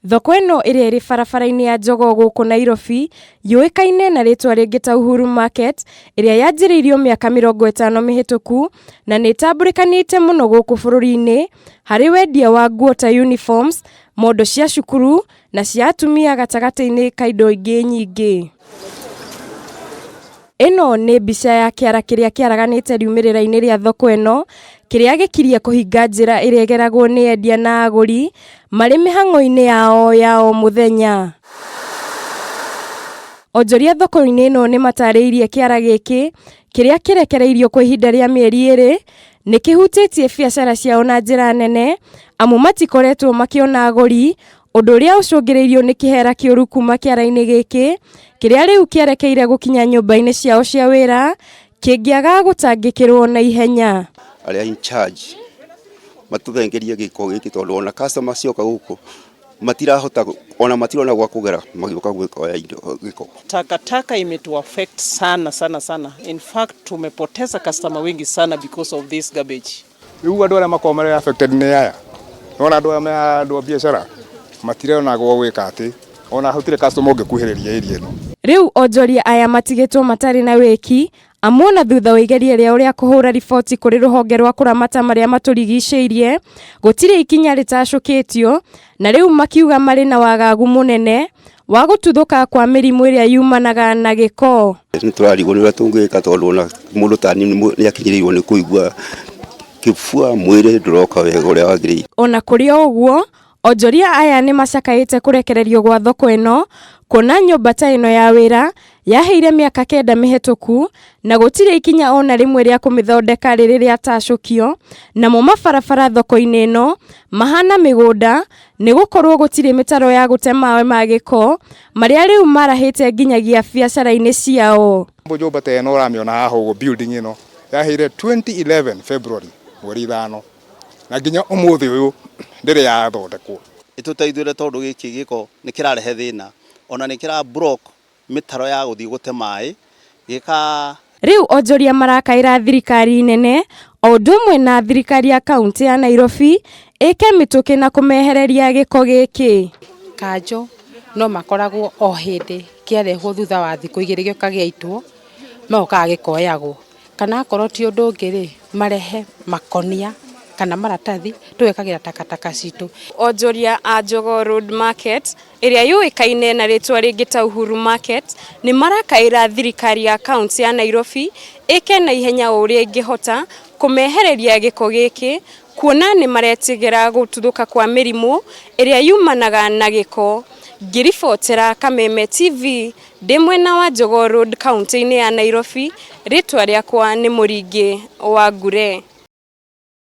Thoko ĩno ĩrĩa ĩrĩ barabara-inĩ ya Jogoo gũkũ Nairobi yũĩkaine na rĩtwa rĩngĩ ta Uhuru Market ĩrĩa yanjĩrĩirio mĩaka 50 mĩhĩtũku na nĩ ĩtambũrĩkanĩte mũno gũkũ bũrũri-inĩ harĩ wendia wa nguo ta uniforms, mondo cia cukuru na cia atumia gatagatĩ-inĩ ka indo ingĩ nyingĩ. Ĩno nĩ mbica ya kĩara kĩrĩa kĩaraganĩte riumĩrĩra-inĩ rĩa thoko ĩno, kĩrĩa gĩkirie kũhinga njĩra ĩrĩa ĩgeragwo nĩ endia na agũri marĩ mĩhang'o-inĩ yao ya o mũthenya. Onjoria thoko-inĩ ĩno nĩ matarĩirie kĩara gĩkĩ kĩrĩa kĩrekereirio kwa ihinda rĩa mĩeri ĩrĩ nĩ kĩhutĩtie biacara ciao na njĩra nene amu matikoretwo makĩona agũri ũndũ ũrĩa ũcũngĩrĩirio nĩ kĩhera kĩũru kuma kĩara-inĩ gĩkĩ kĩrĩa rĩu kĩerekeire gũkinya nyũmba-inĩ ciao cia wĩra kĩngĩaga gũtangĩkĩrwo na ihenya. Arĩa in charge matũthengerie gĩko gĩkĩ tondũ ona customer cioka gũkũ matirahota ona matirona gwa kũgera magĩũka gwĩkoya indo gĩko. Takataka imetu affect sana sana sana. In fact, tumepoteza customer wengi sana because of this garbage. Rĩu andũ arĩa makoragwo marĩ affected nĩ aya nona andũ aya me andũ a biacara matirona gwa gwĩka atĩ ona hatirĩ customer ũngĩkuhĩrĩria area ĩno. Rĩu onjoria aya matigĩtwo matarĩ na wĩki amu ona thutha wa igeria rĩao rĩa kũhũra riboti kũrĩ rũhonge rwa kũramata marĩa matũrigicĩirie gũtirĩ ikinya rĩtacũkĩtio na rĩu makiuga marĩ na wagagu mũnene wa gũtuthũka kwa mĩrimũ ĩrĩa yumanaga na gĩko. Nĩ tũrarigwo nĩ ũrĩa tũngĩka tondũ ona mũndũ ta niĩ nĩ akinyĩrĩirwo nĩ kũigua kĩbua mwĩrĩ ndũroka wega ũrĩa wagĩrĩire. Ona kũrĩ o ũguo onjoria aya nĩ macakaĩte kũrekererio gwa thoko ĩno kuona nyũmba ta ĩno ya wĩra yaheire mĩaka 9 mĩhĩtũku na gũtirĩ ikinya ona rĩmwe rĩa kũmĩthondeka rĩrĩ rĩatacũkio namo mabarabara thoko-inĩ ĩno mahana mĩgũnda nĩ gũkorwo gũtirĩ mĩtaro ya gũte maĩ ma gĩko marĩa rĩu marahĩte nginyagia biacara-inĩ ciao. Nyũmba ta ĩno ũramĩona haha ũguo building ĩno yaheire 2011 February mweri 5 na nginya ũmũthĩ ũyũ ndĩrĩ yathondekwo. Ĩtũteithũre tondũ gĩkĩ gĩko nĩ kĩrarehe thĩna ona nĩ kĩra block mĩtaro ya gũthiĩ gũte maĩ gĩka. Rĩu onjoria marakaĩra thirikari nene o ũndũ ũmwe na thirikari ya kaunti ya Nairobi ĩke mĩtũkĩ na kũmehereria gĩko gĩkĩ. Kanjũ no makoragwo o hĩndĩ kĩarehwo thutha wa thikũ 2 gĩoka gĩaitwo magokaga gĩkoyagwo kana akorwo ti ũndũ ũngĩ rĩ marehe makonia kana maratathi tũgekagĩra takataka citũ. Onjoria a Jogoo Road Market ĩrĩa yũĩkaine na rĩtwa rĩngĩ ta Uhuru Market nĩ marakaĩra thirikari ya kaunti ya Nairobi ĩke na ihenya o ũrĩa ĩngĩhota kũmehereria gĩko gĩkĩ kuona nĩ maretigĩra gũtuthũka kwa mĩrimũ ĩrĩa yumanaga na gĩko. Ngĩribotera Kameme TV ndĩ mwena wa Jogoo Road kaunti-inĩ ya Nairobi, rĩtwa rĩakwa nĩ Mũringĩ wa Ngure.